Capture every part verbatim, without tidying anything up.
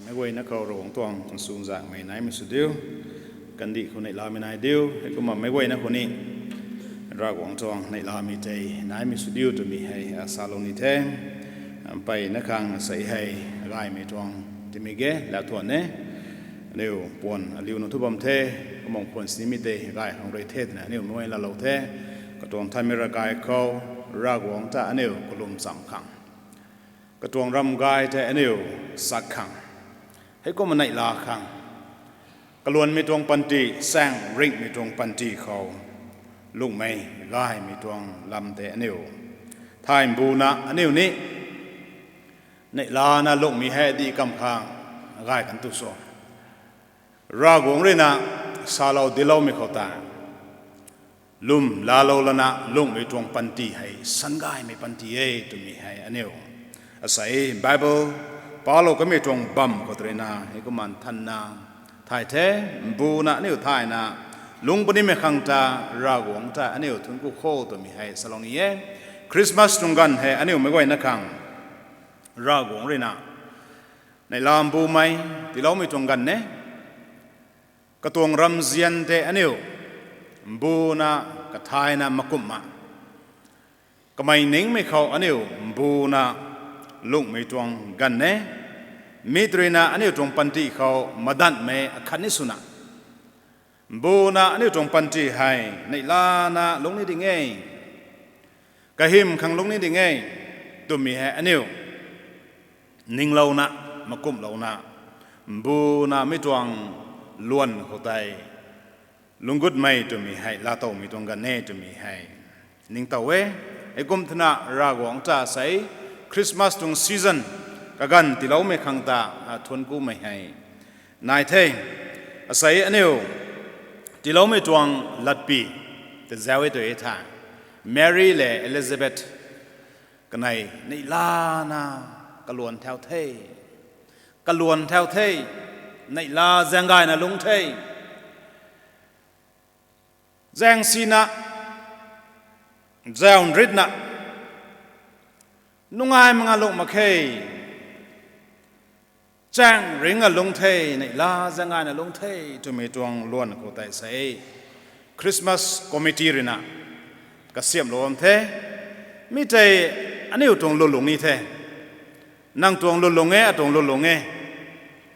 Meic guayna khou Ravguangc tuang nchunzanmei naimei sw diu, kandih khou neihlamei nai diu. Heikumna meic guayna khou ni Ravguangc tuang neihlamei tei naimei sw diu twmei hei salou ni the. Mpeyna khang sei hei gaymei tuang timei ge lau thuan e. Aniu puan aliuna thu bam the, kumna puan sinimei tei gay khang rui the twna aniu meic guayna laalou the. Katuang thanmei ravkai khou Ravguangc ta aniu kalum cham khang, katuang ram gay tei aniu sak khang, heikumna neihla khang, kaluanmei tuang panty, saeng ringhmei tuang panty khou lungmei gaymei tuang lam tei aniu thay mbuna aniu ni neihlana lungmei hei dih kam khang gay kan tu so. Ravguangc ruina salou diloumei khou ta lwm laalou lana lungmei tuang panty hei sangaymei panty e twmei hei aniu asei Bible palou kamei tuang bam khou tei ruina heikumna thanna thay the. Mbuna aniu thayna lung punimei khang ta Ravguangc ta aniu thuanc ku kho twmei hei salou ni e. Christmas tuang ganv hei aniu meic guayna khang Ravguangc ruina neihla mbumei tiiloumei tuang ganv e. Katuang ramzian tei aniu mbuna kathayna makumhna kamei ningmei khou aniu mbuna lungmei tuang ganv e. Mi tei ruina aniu tuang panty khou madanhmei akhat ni swna mbuna aniu tuang panty hei neihlana lung ni ding e, kahym khang lung ni ding e twmei hei aniu ninglouna, makumhlouna, mbuna mi tuang luan khou tei lungc gutmei twmei hei laatowmei tuang ganv e twmei hei ningtow e. Heikum thena Ravguangc ta sei Christmas tuang season kaganv tiiloumei khang ta thuanc kumei hei nai the. Asei aniu tiiloumei tuang latpy tei zauc e tw e tha, Mary le Elizabeth kanei neihlana kaluan thau the, kaluan thau the, neihla zaeng gayna lungc the. Zaeng sina, zauc nritna, nungai manga lungh mak khe, chaeng ringna lungc the, neihla zaeng gayna lungc the twmei tuang luan khou tei sei Christmas committee ruina kasiamhlou bam the. Mi tei aniu tuang lwnlung ni the. Nang tuang lwnlung e, atuang lwnlung e.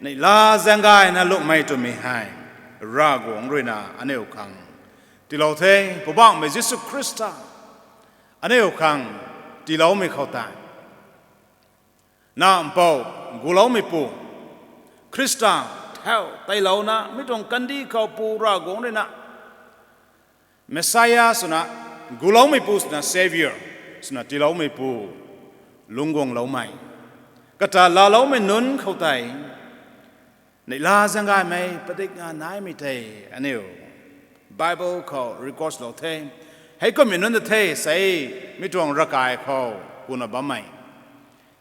Neihla zaeng gayna lungmei twmei hei Ravguangc ruina aniu khang tiilou the. Poubauhmei Jisu Khrista aniu khang tiiloumei khou tei, Nac Mpouh, Guloumeipu Khrista thau teilouna mi tuang kandih khou Pu Ravguangc ruina Messiah swna, Guloumeipu swna, Saviour swna tiiloumeipu lungc guangloumei, kata laaloumei nunc khou tei neihla zaeng gaymei padikna naimei tei aniu Bible khou record lou the. Heikummei nunc ta the sei mi tuang ravkai khou kuna bammei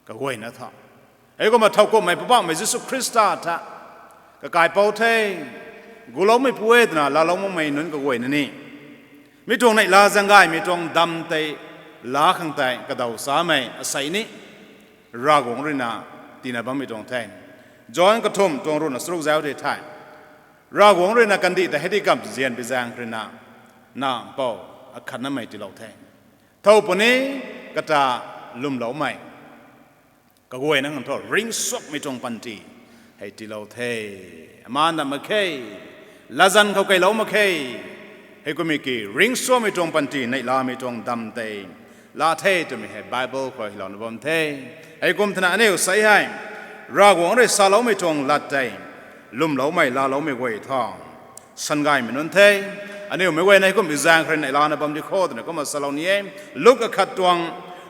kaguayna tha. Heikumna thowkumhmei Poubauhmei Jisu Khrista ta kakaipouc the, Guloumeipu e twna laalou makmei nunc kaguayna ni mi tuang neihla zaeng gaymei tuang dam tei laa khang tei kadaw samei asei ni Ravguangc ruina tiina bammei tuang the. John kathumh tuang ruhna charuk zauc tei the, Ravguangc ruina kandih ta hei di kamv zian pi zaeng ruina Nac Mpouh akhatnamei tiilou the. Thow puni kata lwmloumei kaguayna khang thu ringcsuangmei tuang panty hei tiilou the. Amaan dam mak khe, latzan khou keylou mak khe. Heikummei ki ringcsuangmei tuang panty neihlamei tuang dam tei laa the twmei hei Bible khou hylouna bam the. Heikum thena aniu sei hei Ravguangc rui saloumei tuang lat tei lwmloumei laaloumei guay tho sangaymei nunc the. Aniu meic guayna heikum zaeng khou rui neihlana bam di kho twna kumna salou ni e. Luk akhat tuang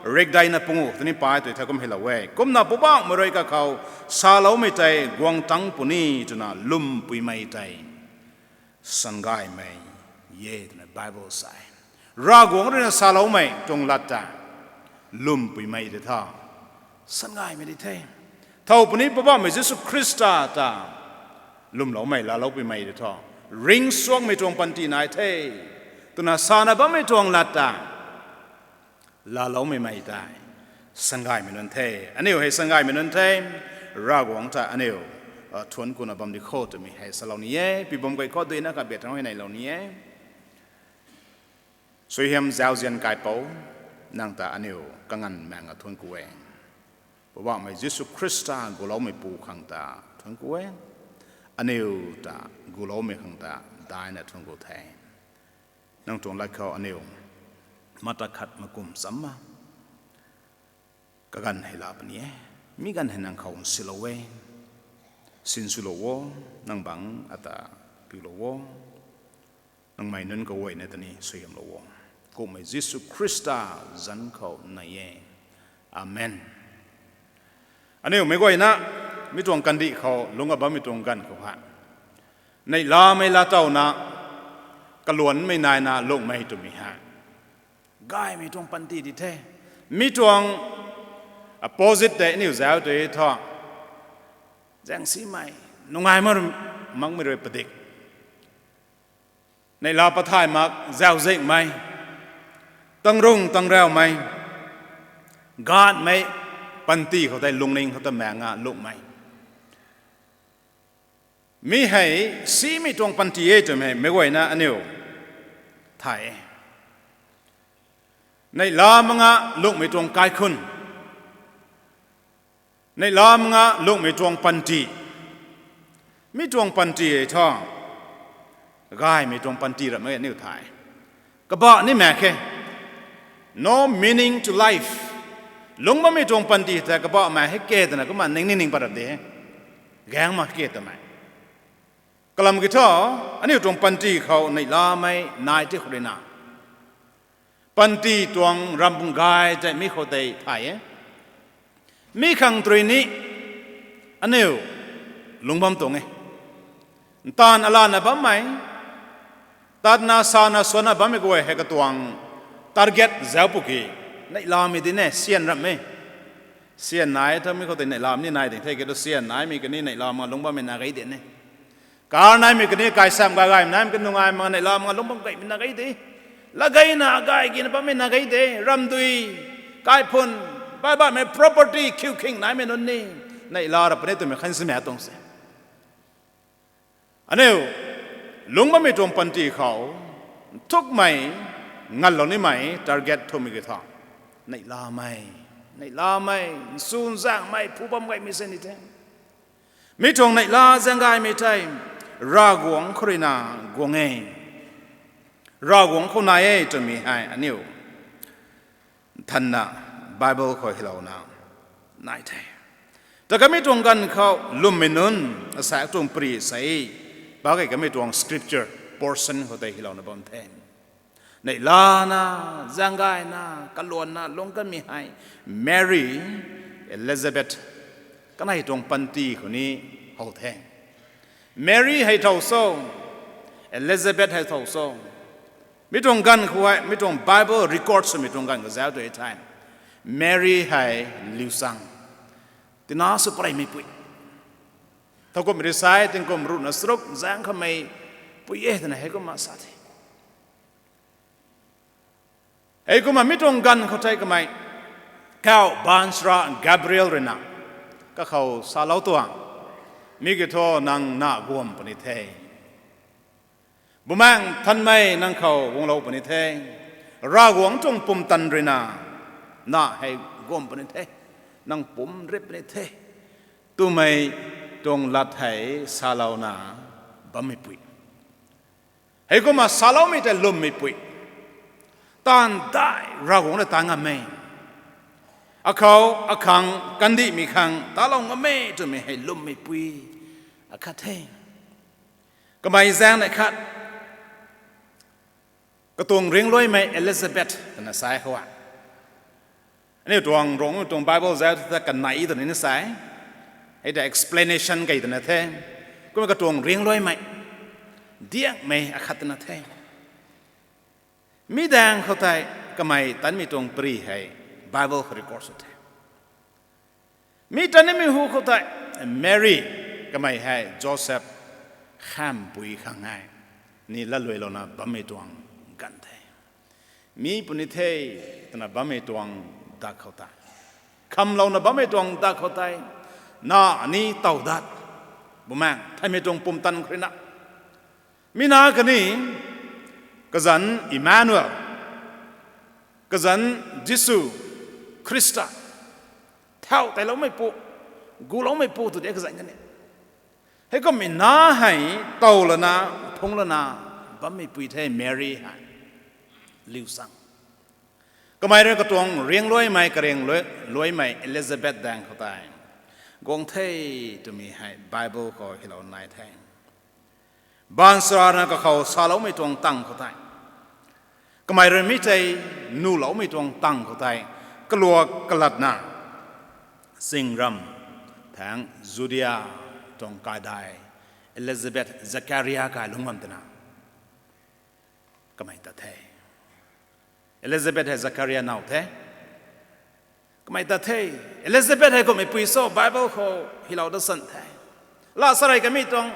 rikdeina panguh tei ni pai tei the kum hylou e. Kumna Poubauhmei rui kakhou saloumei tei guang tangc puni twna lwmpuimei tei sangaymei e twna Bible sa e. Ravguangc ruina saloumei tuang lat ta lwmpuimei tei tho sangaymei di the. Thow puni Poubauhmei Jisu Khrista ta lwmloumei laaloupuimei tei tho ringcsuangmei tuang panty nai the twna sana bammei tuang lat ta laaloumeimei tei sangaymei nunc the. Aniu hei sangaymei nunc the. Ravguangc ta aniu thuanc kuna bam di kho twmei hei salou ni e. Pi bam guay khou duina kha bit thang hei neilou ni e. Suaihiam zauzian kaipouc, nang ta aniu kanganv maeng a thuanc ku e. Poubauhmei Jisu Khrista guloumeipu khang ta thuanc ku e. Aniu ta guloumei khang ta daina thuanc ku the. Nang tuang lat khou aniu mata khat makum chamna kaganv hei la puni e. Mi ganv hei nang khou nsilou e. Sinswlou o, nang bangc ata piulou o. Nangmei nunc kaguayna ta ni suaihiamlou o. Kummei Jisu Khrista zanc khou nai e. Amen. Aniu meic guayna, mi tuang kandih khou lungc a bammei tuang ganv khou hei, neihlamei laatowna, kaluanmei naina lungmei twmei hei gaymei tuang panty di the. Mi tuang opposite tei aniu zauc tei thu, zaengsimei, nungai makmei rui padik, neihla pathay mak, zauczihmei, tangrung tangraumei, gaanhmei panty khou tei lungning khou ta maeng a lungmei. Mi hei simei tuang panty e twmei hei meic guayna aniu thay e. Neihla mak nga lungmei tuang kaikhunc, neihla mak nga lungmei tuang panty, mi tuang panty e thu, gaymei tuang panty ramh e aniu thay. Kabah ni maek khe. No meaning to life. Lungc bammei tuang panty tei kabah maek hei ke twna kumna ning ni ning pat rap de. Gaeng mak ke twmei. Kalam ki thu, aniu tuang panty khou neihlamei nai ti khou ruina, panty tuang ramh gay tei mi khou tei thay e. Mi khang rui ni aniu lungc bam tuang e. Ntaanv alana bammei, tatna sana suanna bammei guay hei katuang target zauc pwki, neihlamei di ne, sian ramh e. Sian nai thu mi khou tei neihlamei ni nai ding the ki thu, sian naimei kani neihla mak nga lungc bammei na gei di ne. Car naimei kani, kaisam gay gaymei naimei kani, nungai mak nga neihla mak nga lungc bam gaymei na gei de. Lat gayna gay gina bammei na gei de. Ramdui, kaiphun, baihbaihmei property khiukhing naimei nunc ni neihla rap puni twmei khan simei tuang se. Aniu lungc bammei tuang panty khou nthukmei, nganvlou nimei target thumei ki thu, neihlamei, neihlamei, nsu nzaengmei phu bam gaymei se ni the. Mi tuang neihla zaeng gaymei tei Ravguangc khou ruina guang e. Ravguangc khou nai e twmei hei aniu nthanna Bible khou hylouna nai the. Ta kamei tuang ganv khou lwmmei nunc, asaekc tuang pary sei, pac kei kamei tuang scripture portion khou tei hylouna bam the. Neihlana, zaeng gayna, kaluanna lungc kanmei hei Mary, Elizabeth, kanei tuang panty khou ni how the. Mary hei thow so, Elizabeth hei thow so, mi tuang ganv khou hei, mi tuang Bible record swmei tuang ganv khou zauc tu e thei, Mary hei liu chang, tina sw pareymei pui, thowkumhmei rui sa e, tingkum ruhna charuk zaeng khamei pui e twna heikumna sa the. Heikumna mi tuang ganv khou tei kamei kauh baanchara Gabriel ruina kakhou salou tuang, mi kiu thu nang na guam puni the. Bumaengh Nthanmei nang khou guanglou puni the. Ravguangc tuang pumtan ruina na hei guam puni the. Nang pumc rip puni the, twmei tuang lat hei salouna bammei pui. Heikumna saloumei tei lwmmeipui, taanv dai Ravguangc rui ta ngam e, akhou akhang kandihmei khang talou ngam e twmei hei lwmmeipui akhat the. Kamei zaeng neih khat, katuang ringluaimei Elizabeth twna sa e khou a. Aniu tuang Ruangmei tuang Bible zauc ta kanei twna ni sa e. Hei ta explanation kei twna the. Kumna katuang ringluaimei, diakmei akhat twna the. Mi daeng khou tei kamei tanmei tuang pary hei Bible khou record sw the. Mi tanmei hu khou tei Mary, kamei hei Joseph khampui khang hei ni latluailouna bammei tuang ganv the. Mi puni the twna bammei tuang dak khou tei, khamlouna bammei tuang dak khou tei, na ni tow dat, Bumaengh theimei tuang pumtan khou rui na, mi na kani, kazanc Emmanuel, kazanc Jisu Khrista, thau teiloumeipu, guloumeipu tw de kazanc kani. Heikumhmei na hei tow lana, phungc lana bammeipui the Mary hei. Liu sang, kamei rui katuang riangluaimei, kariang luaimei Elizabeth daeng khou tei guang the twmei hei Bible khou hylou nai the. Baanchara rui na kakhou saloumei tuang tang khou tei, kamei rui mi tei nuhloumei tuang tang khou tei, kaluak kalatna, zingram, thaeng Judia tuang kaidai, Elizabeth, Zakaria kai lungc bam twna, kamei tat the. Elizabeth hei Zakaria now the. Kamei tat the. Elizabeth hei kumhmeipui so Bible khou hylou da san the. Laa sarei kamei tuang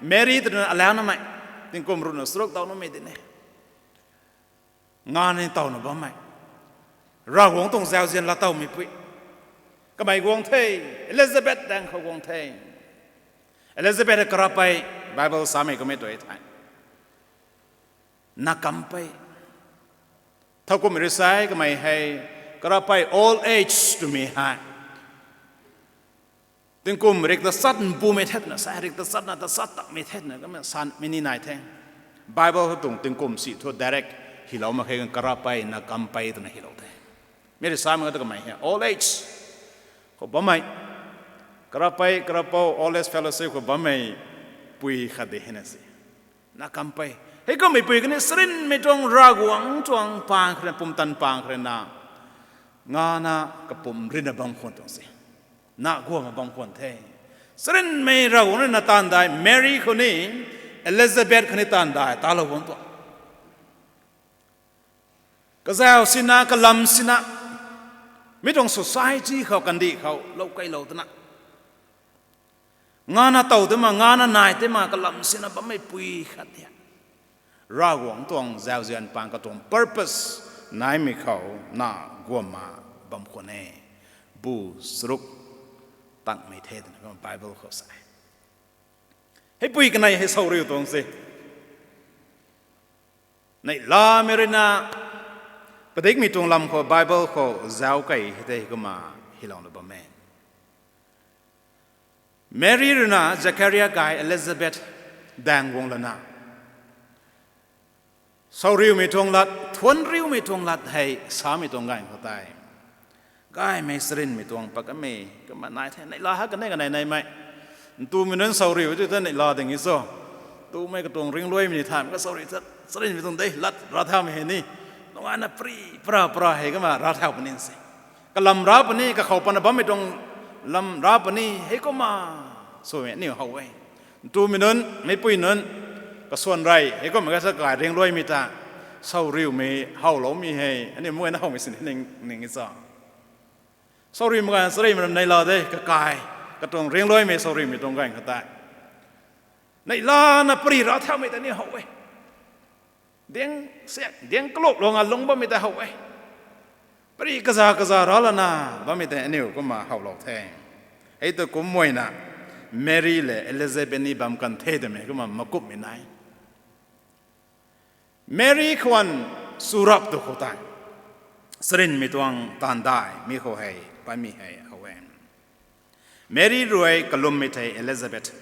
Mary twna alauc namei, tingkum ruhna charuk tow namei di ne, nga ni towna bammei, Ravguangc tuang zauzian laa towmeipui. Kamei guang the, Elizabeth daeng khou guang the. Elizabeth hei karapei, Bible samei kamei tu e thei, na kampei. Thowkumhmei rui sa e, kamei hei karapei, old age twmei hei, tingkum rik tachat mbumei the twna sa e, rik tachatna tachat takmei the twna kamei sanmei ni nai the. Bible khou tuang tingkum si thu direct hylou mak khe, karapei, na kampei twna hylou the. Mi rui samei kata kamei hei old age khou bammei, karapei, karapou, old age fellowship khou bammei pui khat de hena si. Na kampei. Heikumhmeipui kani charynmei tuang Ravguangc tuang pang khou rui, pumtan pang khou rui na, ngana kapumc rina bam khwan tuang se. Na guangna bam khwan the. Charynmei Ravguangc rui na taanv dai Mary khou ni, Elizabeth khou ni taanv dai talou bam tuang. Kazauh sina, kalam sina, mi tuang society khou, kandih khou lou keylou twna, ngana tow tei ma, ngana nai tei ma, kalam sina bammeipui khat hei, Ravguangc tuang zauzian pang katuang purpose naimei khou na guangna bam khwan e. Bu charuk tangmei the twna Bible khou sa e. Heipui kanei hei sauriu tuang se. Neihlamei rui na, padikmei tuang lam khou Bible khou zauc kei hei tei kumna hylouna bam e. Mary rui na Zakaria kai Elizabeth daeng guang lana, sauriumei tuang lat, thuanriumei tuang lat hei samei tuang ganv khou tei, gaymei charynmei tuang pakamei kumna nai the, neihla ha kanei kanei neimei. Ntumei nunc sauriu tu ta neihla ding e cho. Ntumei katuang ringluaimei ni thaymei ka sauriu ta charynmei tuang de lat rav thaumei hei ni, nungaina pri, pra, pra hei kumna rav thau puni se. Kalam rav puni, kakhou pana bammei tuang lam rav puni, heikumna swmei aniu how e. Ntumei nunc, meicpui nunc, kasuan rey heikumna kasa kai ringluaimei ta, sauriumei howloumei hei aniu mei na howmei sin ning ning e cho. Sauriumei ganv charynmei ram neihla de, kakai, katuang ringluaimei sauriumei tuang ganv khou tei, neihlana pri rav thaumei ta aniu how e. Diang, diang kaluk lung a lung bammei ta how e. Pri kaza kaza rav lana bammei ta aniu kumna howlou the. Hei tu kumna na, Mary le Elizabeth ni bam kan the twmei kumna makumhmei nai. Mary khwan churap tu khou tei, charynmei tuang taanv dai mi khou hei, paimei hei how e. Mary rui kalummei thei Elizabeth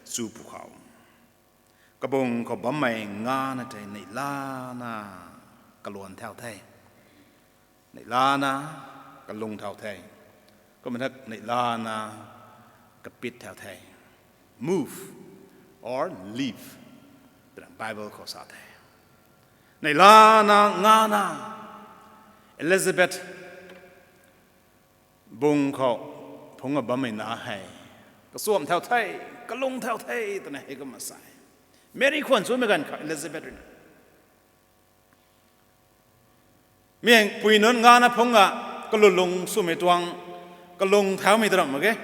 chu pwkhou, kabung khou bammei ngana thei neihlana kaluan thau the. Neihlana kalung thau the. Kumna neihlana kapit thau the. Move or leave twna Bible khou sa the. Neihlana ngana Elizabeth bung khou phungc a bammei na hei kachuam thau the, kalung thau the twna hei kumna sa e. Mary khwan chumei ganv khou Elizabeth rui na, mi pui nunc ngana phungc a kalulung swmei tuang, kalung thaumei ta ramh mak ge.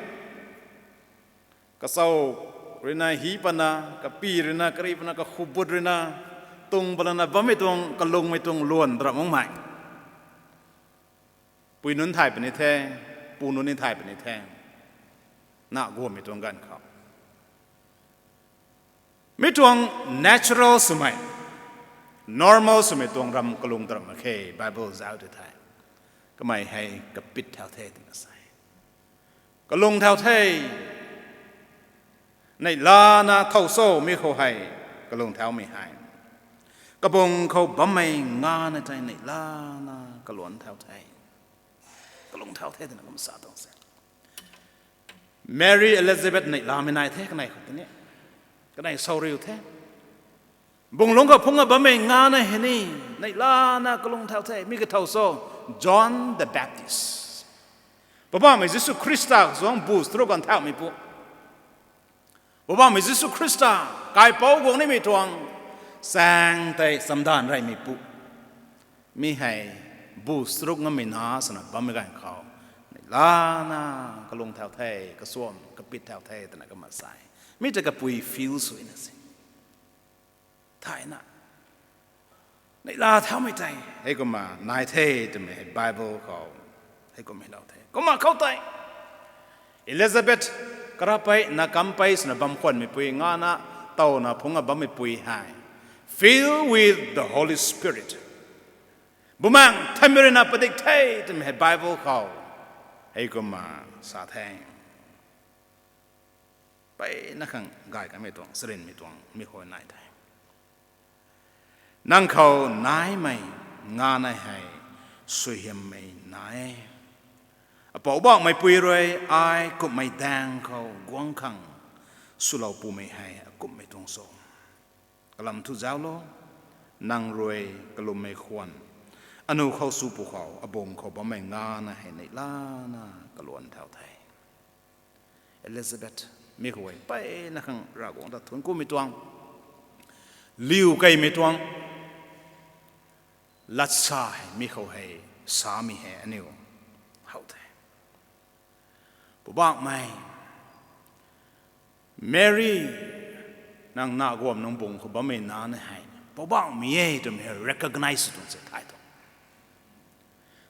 Kachau rui na hi pana, kapi rui na, kari pana, kakhubut rui na, tung palana bammei tuang kalungmei tuang luan ta ramh makmei. Pui nunc thay puni the, pu nunc ni thay puni the. Na guangmei tuang ganv khou, Mi tuang natural swmei, normal swmei tuang ram kalung ta ram mak khe, Bible zauc tei the. Kamei hei kapit thau the twna sa e. Kalung thau the. Neihlana thow cho mi khou hei, kalung thaumei hei. Kabung khou bammei ngana tei neihlana kaluan thau the. Kalung thau the twna kum sa tuang se. Mary, Elizabeth neihlamei nai the, kanei khou tini. Kanei sauriu the. Bung lungc khou phungc a bammei ngana hei ni, neihlana kalung thau the, mi kathow cho, John the Baptist. Poubauhmei Jisu Khrista zuangc bu charuk ganv thaumeipu. Poubauhmei Jisu Khrista, kaipouc guang nimei tuang, chaeng tei chamdanv reymeipu. Mi hei, bu charuk ngammei na swna bammei ganv khou, neihlana kalung thau the, kasuam kapit thau the twna kumna sa e. Mi ta kapui feel suina se. Thayna, neihla thaumei tei heikumna nai the twmei hei Bible khou, heikum hei lou the. Kumna khou tei, Elizabeth, karapei, nakampei swna bam khwanmeipui ngana, towna phungc a bammeipui hei, filled with the Holy Spirit. Bumaengh Nthanmei rui na padik the twmei hei Bible khou, heikumna sa the. Mpeyna khang gay kanmei tuang, charynmei tuang, mi khou nai the. Nang khou naimei, ngana hei, suaihiammei nai e. Apoubauhmeipui rui ai kumhmei daeng khou guang khang swlou pumei hei akumhmei tuang cho. Kalam thu zauclo, nang rui kalummei khwan, anu khou sw pwkhou, abung khou bammei ngana hei neihlana kaluan thau the. Elizabeth, mi khou hei mpeyna khang Ravguangc ta thuanc kumei tuang, liu keymei tuang, latsa hei mi khou hei, samei hei aniu how the. Poubauhmei, Mary, nang nac guam nunc bung khou bammei nana hei, Poubauhmei e twmei hei recognize tuang se thay tuang.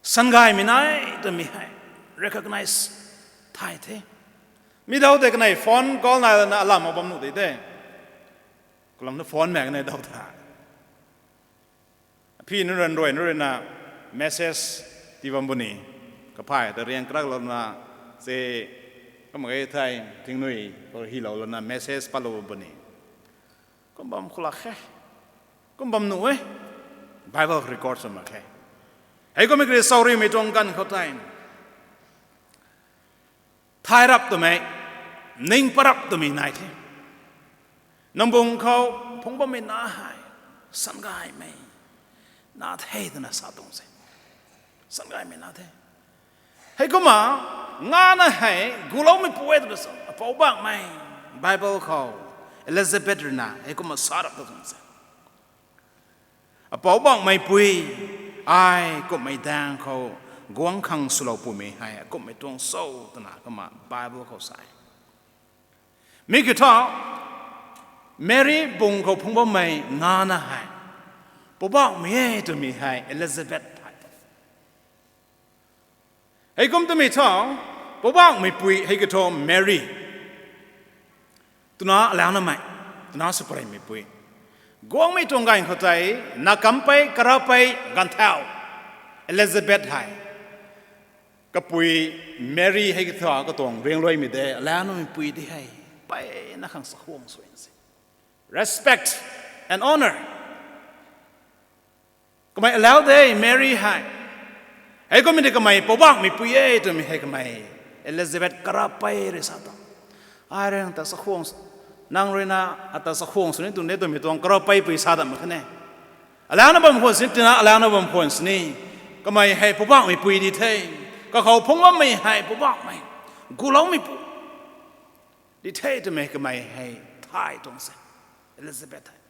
Sangaymei nai twmei hei recognize thay the. Mi dau tei kanei phone call nai lana alam bam nuh di the. Kalam na phone mak kanei dau tha. Phi nunc rui nunc rui na message tii bam puni. Kaphay ta riang krak louna se, kum mak ge thei, thingnui, khou hylou louna message patlou bam puni. Kum bam khou lak khe. Kum bam nuh e. Bible record sw mak khe. Heikumhmei kari sauriumei tuang ganv khou tei, thay rap twmei, ning parap twmei nai the. Nang bung khou phungc bammei na hei, sangaymei na the twna sa tuang se. Sangaymei na the. Heikumna, ngana hei guloumeipu e twna sa, Apoubauhmei, Bible khou, Elizabeth rui na heikumna sa rap ta tuang se. Apoubauhmeipui, ai kumhmei daeng khou guang khang swlou pumei hei akumhmei tuang cho twna kumna Bible khou sa e. Mi kiu thu, Mary bung khou phungc bammei ngana hei, Poubauhmei e twmei hei Elizabeth hei. Heikum twmei thu, Poubauhmeipui hei kiu thu Mary, twna alaunamei, twna swpareimeipui, guangmei tuang ganv khou tei, nakampei, karapei, ganv thau, Elizabeth hei, kapui Mary hei kiu thu katuang riangluaimei de, alaunameipui di hei, mpeyna khang chakhwang sw se. Respect and honor. Kamei alau de Mary hei. Heikumhmei di kamei Poubauhmeipui e twmei hei kamei Elizabeth karapei rui sa tuang. Ai rui ta chakhwang, nang rui na ata chakhwang sw ni tuang de twmei tuang karapeipui sa dat mak khe ne. Alauna bam khwan sini, twna alauna bam khwan sini. Kamei hei Poubauhmeipui di the. Kakhou phungc bammei hei Poubauhmei, guloumeipu di the twmei kamei hei thay tuang se. Elizabeth hei,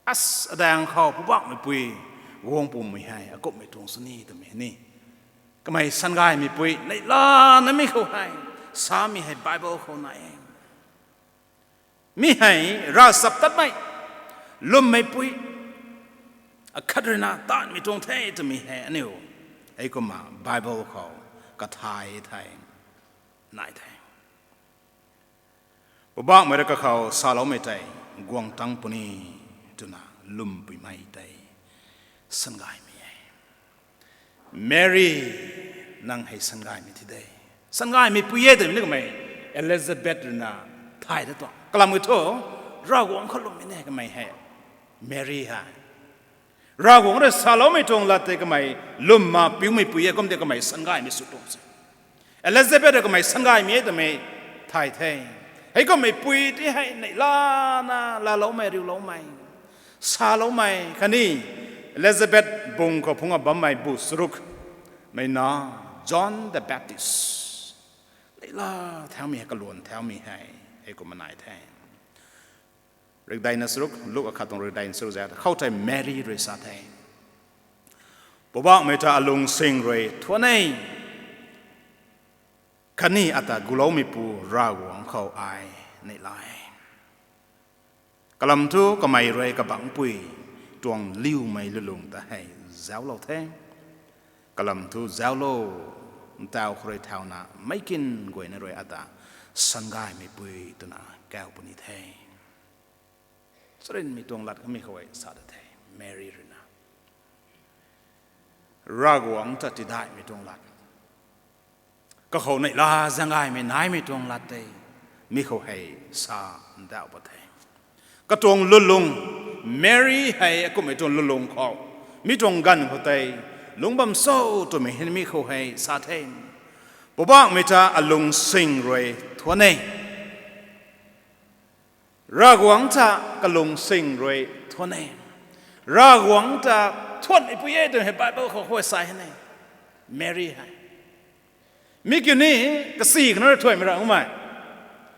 as, adaeng khou Poubauhmeipui guang pumei hei akumhmei tuang sini twmei ni, kamei sangaymeipui neihla namei khou hei samei hei Bible khou nai e. Mi hei ravchaptatmei, lwmmeipui akhat rui na taanvmei tuang the twmei hei aniu heikumna Bible khou kathay thei nai the. Poubauhmei rui kakhou saloumei tei guang tang puni twna lwmpuimei tei sangaymei e. Mary, nang hei sangaymei thi de. Sangaymei pui e twmei ni kamei Elizabeth rui na thay da tuang. Kalam ki thu, Ravguangc khou lwmmei ne kamei hei. Mary hei Ravguangc rui saloumei tuang lat tei kamei lwmna piumei pui e, kum tei kamei sangaymei sw tuang se. Elizabeth rui kamei sangaymei e twmei thay the. Hei kummei pui ti hei neihlana laaloumei, riuloumei, saloumei khatni Elizabeth bung khou phungc a bammei bu charuk mei na John the Baptist neihla thaumei hei, kaluan thaumei hei, hei kumna nai the. Rikdeina charuk, Luk akhat tuang rikdeina charuk zat khou tei Mary rui sa the, Poubauhmei ta alung sing rui thuan e, khatni ata guloumeipu Ravguangc khou ai neihla e. Kalam thu kamei rui kabangcpui tuang liumei lulung ta hei zauclou the. Kalam thu zauclou, ntauh khou rui thauna meic kin guayna rui ata sangaymeipui twna kauc puni the. Charynmei tuang lat kamei khou e sa da the, Mary rui na. Ravguangc ta tidaihmei tuang lat, kakhou neihla zaeng gaymei naimei tuang lat tei mi khou hei sa ndauh pat the. Katuang lulung, Mary hei akumhmei tuang lulung khou, mi tuang ganv khou tei lungc bam cho twmei hei mi khou hei sa the. Poubauhmei ta alung sing rui thuan e. Ravguangc ta kalung sing rui thuan e. Ravguangc ta thuanmeipui e twmei hei Bible khou khuay sa hei ne, Mary hei. Mi kiu ni kasi khana rui thuanmei ra umei.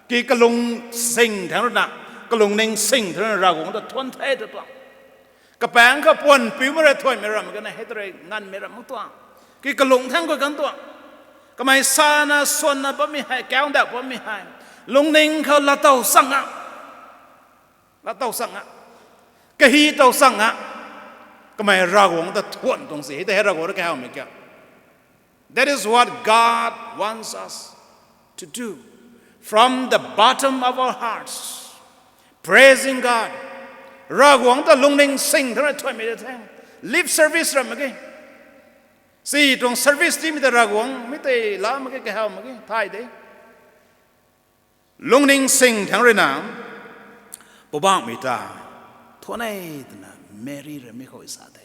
Ki kalung sing thangc rui na, kalungning sing thangc rui na Ravguangc ta thuan the tw tuang. Kapaengc khou puan piumei rui thuanmei ram kani hei ta rui nganvmei ram mak tuang. Ki kalung thangc khou kan tuang. Kamei sana swanna bammei hei, kauc ndauh bammei hei, lungning khou laatow chang a, laatow chang a, kahi tow chang a, kamei Ravguangc ta thuan tuang si. Hei ta hei Ravguangc rui kahawmei kia? That is what God wants us to do. From the bottom of our hearts, praising God. Ravguangc ta lungning sing thangc rui thuanmei ta the. Lip service ram mak ge. Si tuang service timei ta Ravguangc mi tei la mak ge, kahaw mak ge, thay de. Lungning sing thangc rui na, Poubauhmei ta thuan e twna Mary rui mi khou sa the.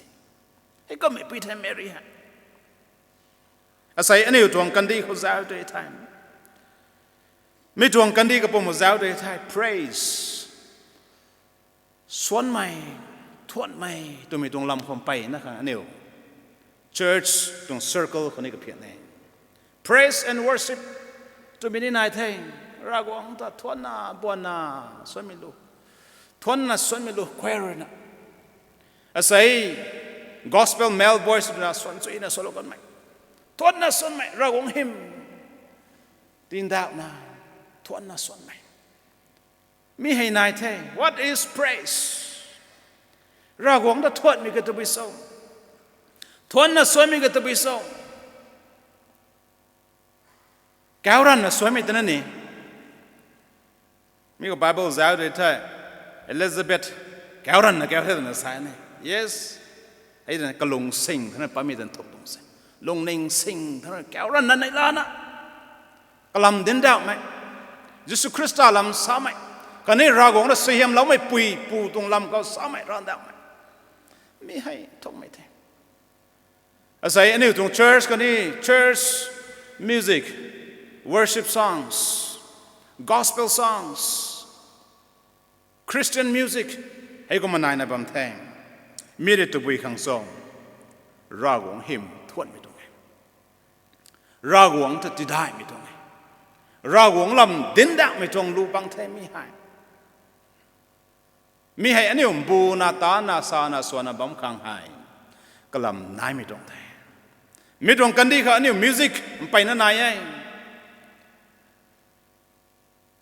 Hei kumhmeipui the Mary hei. Asei aniu tuang kandih khou zauc tei the, mi tuang kandih kapwm khou zauc tei the, praise, swanmei, thuanmei twmei tuang lam khou mpeyna khang aniu church tuang circle khou ni kaphian e. Praise and worship twmei ni nai the. Ravguangc ta thuanna, buanna, swanmei lu, thuanna swanmei lu choir rui na. Asei gospel male voice rui na swan chuina swlou kanmei, thuanna swanmei, Ravguangc hym tindauhna, thuanna swanmei. Mi hei nai the. What is praise? Ravguangc ta thuanmei ka tabui cho? Thuanna swanmei ka tabui cho? Kauc ranvna swanmei twna ni. Mi khou Bible zauc tei the, Elizabeth kauc ranvna kauc the twna sa ni. Yes. Hei twna kalung sing thangc rui pammei twna thuk tuang se. Lungning sing thangc rui kauc ranvna neihlana, kalam dinc dauhmei, Jisu Khrista lam samei, khatni Ravguangc rui suaihiamloumeipui pu tuang lam khou samei, ranv dauhmei. Mi hei thukmei the. Asei aniu tuang church khatni church music, worship songs, gospel songs, Christian music, hei kumna naina bam the. Mi rui tabui khang cho? Ravguangc hym thuanmei tuang e. Ravguangc ta tidaihmei tuang e. Ravguangc lam dinc dauhmei tuang lu pang the mi hei. Mi hei aniu mbuna tana sana swanna bam khang hei kalam naimei tuang the. Mi tuang kandih khou aniu music mpeyna nai e.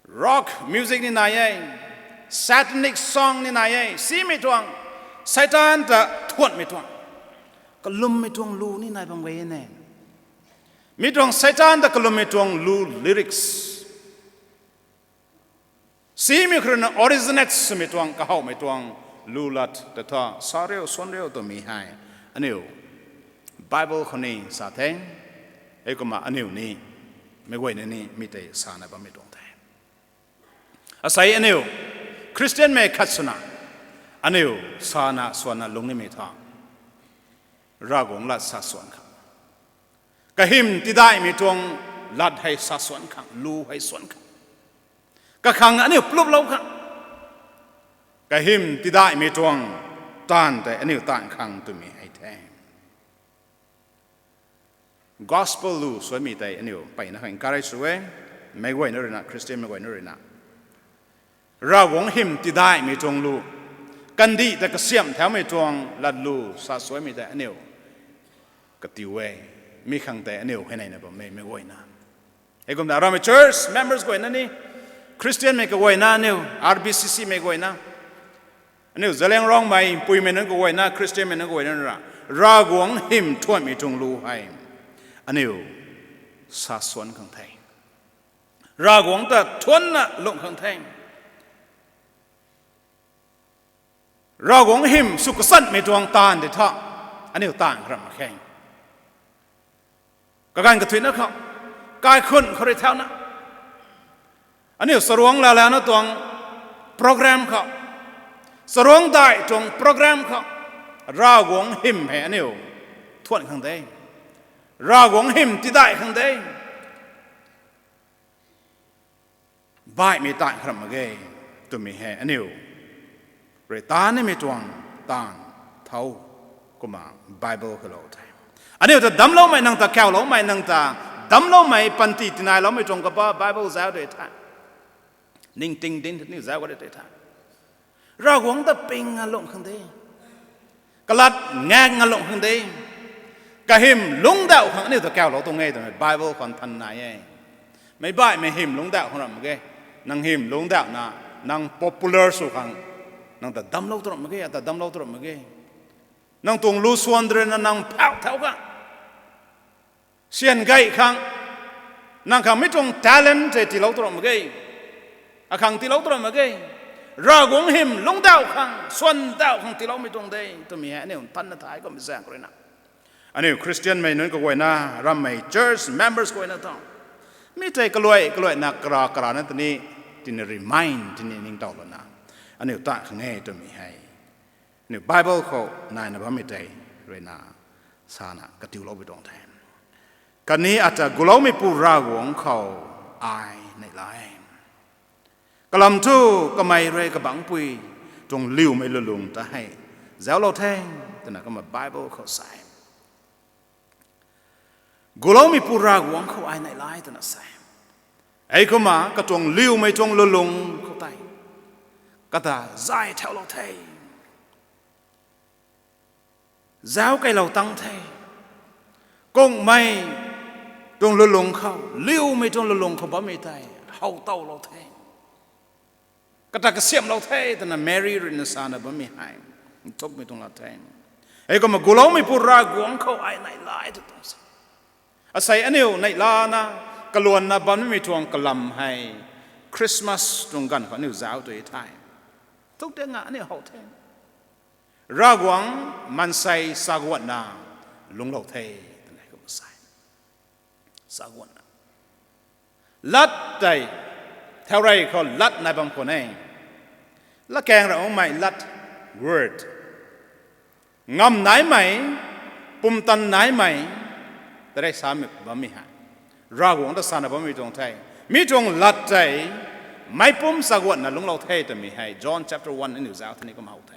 Rock music ni nai e, satanic song ni nai e, simei tuang, Seitaan ta thuanmei tuang, kalummei tuang lu ni nai bam ge ne. Mi tuang Seitaan ta kalummei tuang lu lyrics, Simei khou rui na originate swmei tuang, kahowmei tuang lu lat ta tha sa riu, suan riu twmei hei aniu Bible khou ni sa the. Heikumna aniu ni, meic guayna ni mi tei sana bammei tuang the. Asei aniu Khristianmei khat swna aniu sana suanna lung nimei tha Ravguangc lat sa suan khang, kahym tidaihmei tuang lat hei sa suan khang, lu hei suan khang, kakhang aniu pluplou khang, kahym tidaihmei tuang taanv tei aniu taanv khang twmei hei the. Gospel lu suanmei tei aniu mpeyna khang encourage sw e. Meic guayna rui na, Khristianmei guayna rui na Ravguangc hym tidaihmei tuang lu, kandih ta kasiamh thaumei tuang lat lu sa suanmei tei aniu katiu e. Mi khang tei aniu hei neina bammei meic guayna, heikumna ramei church members guayna ni, Khristianmei kaguayna, aniu R B C C mei guayna, aniu Zeliangrongmei mpuimei nunc kaguayna, Khristianmei nunc kaguayna ra, Ravguangc hym thuanmei tuang lu hei aniu sa suan khang the. Ravguangc ta thuanna lung khang the. Ravguangc hym sw kachanmei tuang taanv tei tha aniu taanv kharam mak khe. Kaganv kathuicna khou, kaikhunc khou rui thauna, aniu charuangc laalana tuang program khou, charuangc daih tuang program khou, Ravguangc hym hei aniu thuan khang de, Ravguangc hym tidaih khang de, baihmei taanv kharam mak ge twmei hei aniu rui taanv nimei tuang taanv thau. Kumna Bible khou lou the. Aniu ta damcloumei, nang ta kauloumei, nang ta damcloumei, panty tinailoumei tuang kaba Bible zauc de the. Ningting dinc aniu zauc ka de the. Ravguangc ta ping nga lung khang de, kalat ngak nga lung khang de, kahym lungcdauh khang aniu ta kaulou tuang e twmei Bible khou nthan nai e. Meic baihmei hym lungcdauh khang ram mak ge. Nang hym lungcdauhna, nang popular sw khang, nang ta damclou tu ram mak ge, ata damclou tu ram mak ge. Nang tuang lu suan rui na nang phauh thau khang, syan gay khang, nang khang mi tuang talent tei tiilou tu ram mak ge, akhang tiilou tu ram mak ge. Ravguangc hym lungcdauh khang, suandauh khang tiiloumei tuang de twmei hei aniu nthanna thay kummei zaeng khou rui na, aniu Khristianmei nunc kaguayna, ramei church members kaguayna tho, mi tei kaluai kaluaina kara karana tini, tini remind, tini ningtow lana aniu taanv khang e twmei hei aniu Bible khou naina bammei tei rui na sana katiuloupui tuang the. Khatni ata guloumeipu Ravguangc khou ai neihla e. Kalam thu kamei rui kabangcpui tuang liumei lulung ta hei zauclou the, twna kumna Bible khou sa e. Guloumeipu Ravguangc khou ai neihla e twna sa e. Heikumna katuang liumei tuang lulung khou tei kata zay thaulou the, zauc keylou tang the. Kungmei tuang lulung khou, liumei tuang lulung khou bammei tei how towlou the. Kata kasiamhlou the twna Mary rui na sana bammei hei nthukmei tuang lat the. Heikumna guloumeipu Ravguangc khou ai neihla e tw tuang se. Asei aniu neihlana kaluanna bammei tuang kalam hei Christmas tuang ganv khou aniu zauc tu the. Thuk tei nga aniu how the. Ravguangc maansei saguanna lungclou the twna kumna sa e. Saguanna, lat tei, thaurey khou lat nai bam khwan e. Latkaeng ramei lat, word, ngam naimei, pumtan naimei, tarei samei bammei hei Ravguangc ta sana bammei tuang the. Mi tuang lat tei meicpumc saguanna lungclou the twmei hei John chapter one aniu zauc thani kumna how the.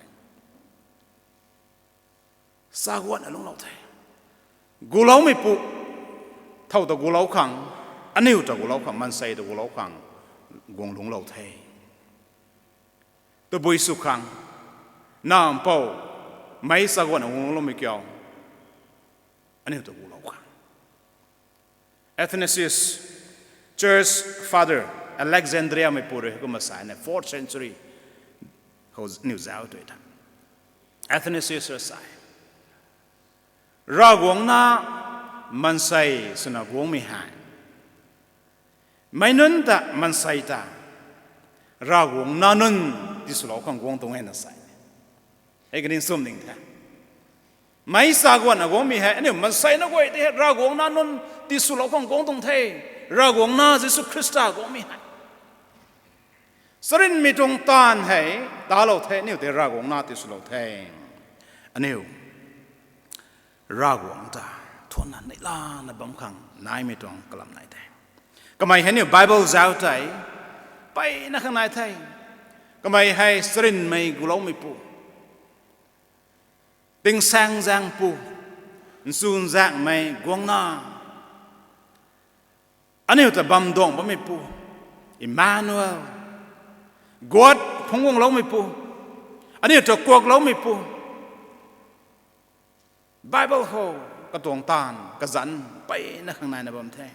Saguanna lungclou the. Guloumeipu, thow ta gulou khang, aniu ta gulou khang, maansei ta gulou khang guang lungclou the. Tabui sw khang, nampou, meic saguanna guang lungcloumei kiu, aniu ta gulou khang. Athanasius, Church Father, Alexandria meipu rui kumna sa e, fourth century khou aniu zauc tu the. Athanasius rui sa e, Ravguangc na maansei swna guangmei hei, meic nunc ta maansei ta Ravguangc nac nunc tiswlou khang guang tuang e na sa. Hei kaniw sum ding the. Meic sa guanna guangmei hei aniu maansei na guay tei hei Ravguangc nac nunc tiswlou khang guang tuang the. Ravguangc nac Jisu Khrista guangmei hei, charynmei tuang taanv hei talou the, aniu tei Ravguangc nac tiswlou the. Aniu Ravguangc ta thuanna neihlana bam khang naimei tuang kalam nai the. Kamei hei aniu Bible zauc tei mpeyna khang nai the. Kamei hei charynmei guloumeipu, tingsaengzaengpu, nchunzaenghmei guangna, aniu ta bam duang bammeipu, Emmanuel, God phungc guangloumeipu, aniu ta kuakloumeipu. Bible khou katuang taanv kazanc mpeyna khang naina bam the.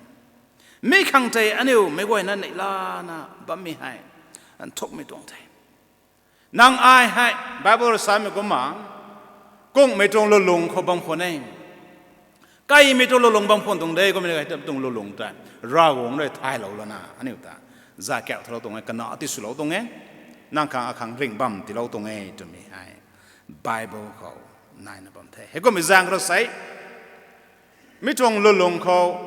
Mi khang tei aniu meic guayna neihlana bammei hei nthukmei tuang the. Nang ai hei Bible rui samei kumna, kungmei tuang lulung khou bam khwan e. Kaimei tuang lulung bam khwan tuang de, kummei tuang lulung tei Ravguangc rui thaylou lana aniu ta zakauh thalou tuang e, kana tiswlou tuang e, nang khang akhang ringh bam tiilou tuang e twmei hei Bible khou naina bam the. Heikummei zaeng rui sei, mi tuang lulung khou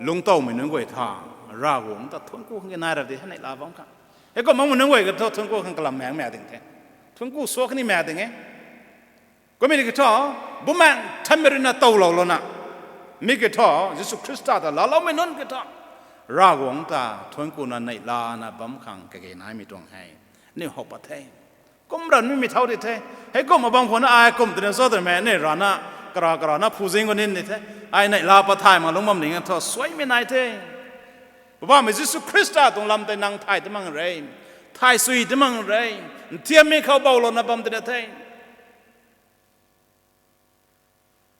lungctowmei nunc guay tha Ravguangc ta thuancku khang nai ra di, hei neihla bam khang. Heikumna nunc guay kathu thuancku khang kalam maekmei ding the. Thuancku suak ni maek ding e. Kummei ki thu, Bumaengh Nthanmei rui na towlou lana, mi ki thu Jisu Khrista ta laaloumei nunc ki thu Ravguangc ta thuanckuna neihlana bam khang kage naimei tuang hei aniu how pat the. Kum ranv mimei thau di the. Heikumna bam khwan na ai kum twna sa twmei ni rana, kara karana phuzing khwan ni the. Ai neihla pat thay mak lungc bam ning thu suaimei nai the. Poubauhmei Jisu Khrista tuang lam tei nang thay ta mak re, thay sui ta mak re. Nthiammei khou boulouna bam twna the.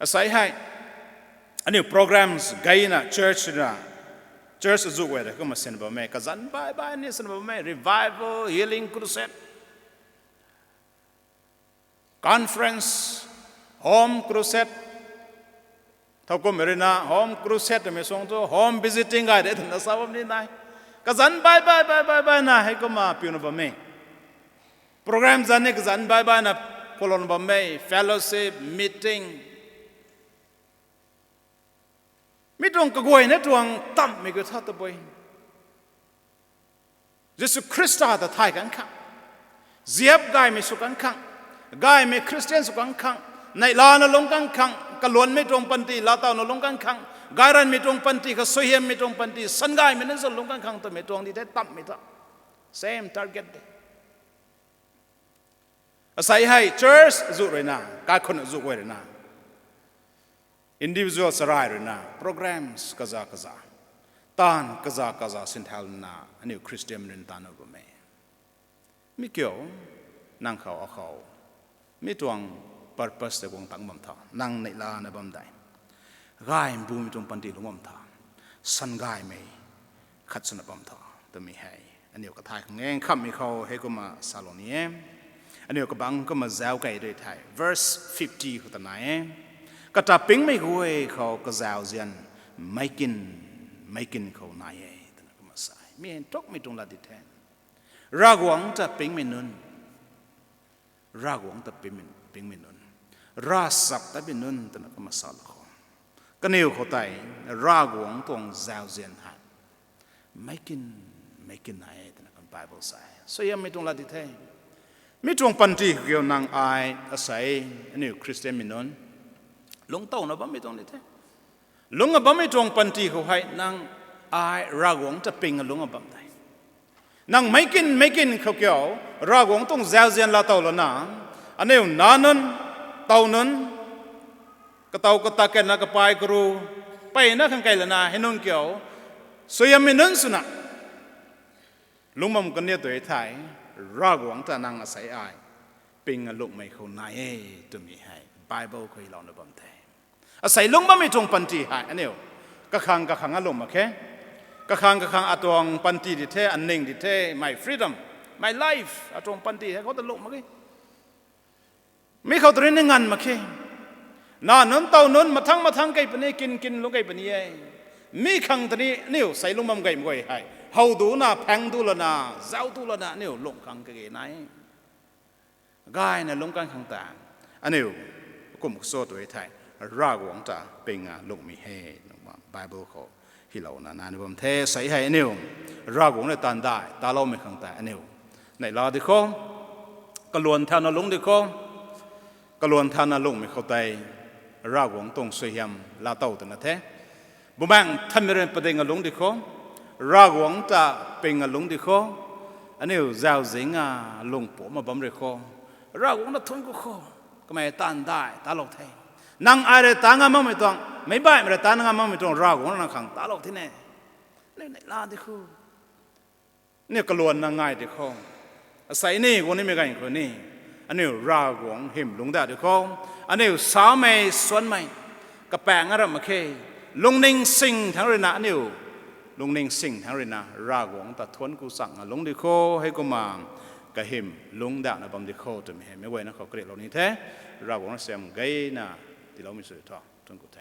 Asei hei aniu programs gayna church na, church azuh guay rui kumna sin bam e, kazanc baih baih ni sin bam e, revival, healing crusade, conference, home crusade. Thowkumhmei rui na home crusade twmei suang thu home visiting gay de twna sa bam ni nai. Kazanc baih baih baih baih baihna heikumna piuna bam e. Program zanc ni kazanc baih baihna khwalouna bam e, fellowship, meeting. Mi tuang kaguayna tuang tamhmei kiu tha tabui, Jisu Khrista ta thay kan khang, ziap gaymei sw kan khang, gaymei Khristian sw kan khang, neihlana lungc kan khang, kaluanmei tuang panty laatowna lungc kan khang, gayranmei tuang panty, kasuaihiammei tuang panty, sangaymei nunc sw lungc kan khang twmei tuang di the tamhmei tha. Same target de. Asei hei church azuh rui na, kaikhunc azuh guay rui na, individual sarai rui na, programs kaza kaza, taanv kaza kaza sinthauna aniu Khristianmei nunc taanv bam e. Mi kiu, nang khou akhou, mi tuang purpose tei guang tangc bam tha, nang neihlana bam dei, gay mbumei tuang panty lungc bam tha, sangaymei khat swna bam tha twmei hei aniu kathay khang e. Nkhamhmei khou heikumna salou ni e. Aniu kabangc kumna zauc kei rui thei verse fifty khou ta nai e. Kata pingmei guay khou kazauzian meic kin, meic kin khou nai e twna kumna sa e. Mi hei nthukmei tuang lat di the. Ravguangc ta pingmei nunc, Ravguangc ta pingmei, pingmei nunc, ravchaptatmei nunc twna kumna salou khou, kaniw khou tei Ravguangc tuang zauzian hei meic kin, meic kin nai e twna kum Bible sa e. Suaihiammei tuang lat di the. Mi tuang panty khou kiu nang ai asei, aniu Khristianmei nunc lungctowna bammei tuang di the. Lungc a bammei tuang panty khou hei nang ai Ravguangc ta ping a lungc a bam de. Nang meic kin, meic kin khou kiu Ravguangc tuang zauzian laatow lana, aniu nac nunc, tow nunc, katow katak kena kapai karu, mpeyna khang kei lana hei nunc kiu suaihiammei nunc swna lungc bam kan ni tui thei, Ravguangc ta nang asei ai ping a lungcmei khou nai e twmei hei Bible khou louna bam the. Asei lungc bammei tuang panty hei aniu kakhang kakhang a lungc mak khe. Kakhang kakhang atuang panty di the, aning di the, my freedom, my life, atuang panty hei khou ta lungc mak e. Mi khou tw rui ni nganv mak khe. Nac nunc, tow nunc, mathang mathang kei puni, kin kin lungc kei puni e. Mi khang ta ni aniu sei lungc bam gaymei guay hei How duna, phaeng du lana, zauc du lana aniu lungh khang kage nai. Gayna lungc kan khang ta, aniu kum kaso tu thei, Ravguangc ta pinga lunghmei he, Bible khou hylouna nai na bam the. Sei hei aniu Ravguangc rui taanv dai taloumei khang tei aniu neihla di kho. Kaluan thauna lungc di kho. Kaluan thauna lunghmei khou tei Ravguangc tuang suaihiam laatow twna the. Bumaengh Nthanmei rui padinga lungc di kho. Ravguangc ta pinga lungc di kho. Aniu zauzian a lung pumcna bam ri kho. Ravguangc na thuanc ku kho. Kamei taanv dai talou the. Nang ai rui ta ngam makmei tuang, meic baihmei rui ta ngam makmei tuang Ravguangc rui nang khang talou the ne. Aniu neihla di kho. Aniu kaluanna ngai di kho. Asei ni guang nimei ganv khou ni, aniu Ravguangc hym lungc da di kho. Aniu samei suanmei kapaeng a ram mak khe. Lungning sing thangc ruina aniu, lungning sing thangc ruina Ravguangc ta thuanc ku changna lungc di kho. Heikumna kahym lungc dana bam di kho twmei hei meic guayna khou kariulou ni the. Ravguangc rui siam gayna tiiloumei sw tho. Thuanc ku the.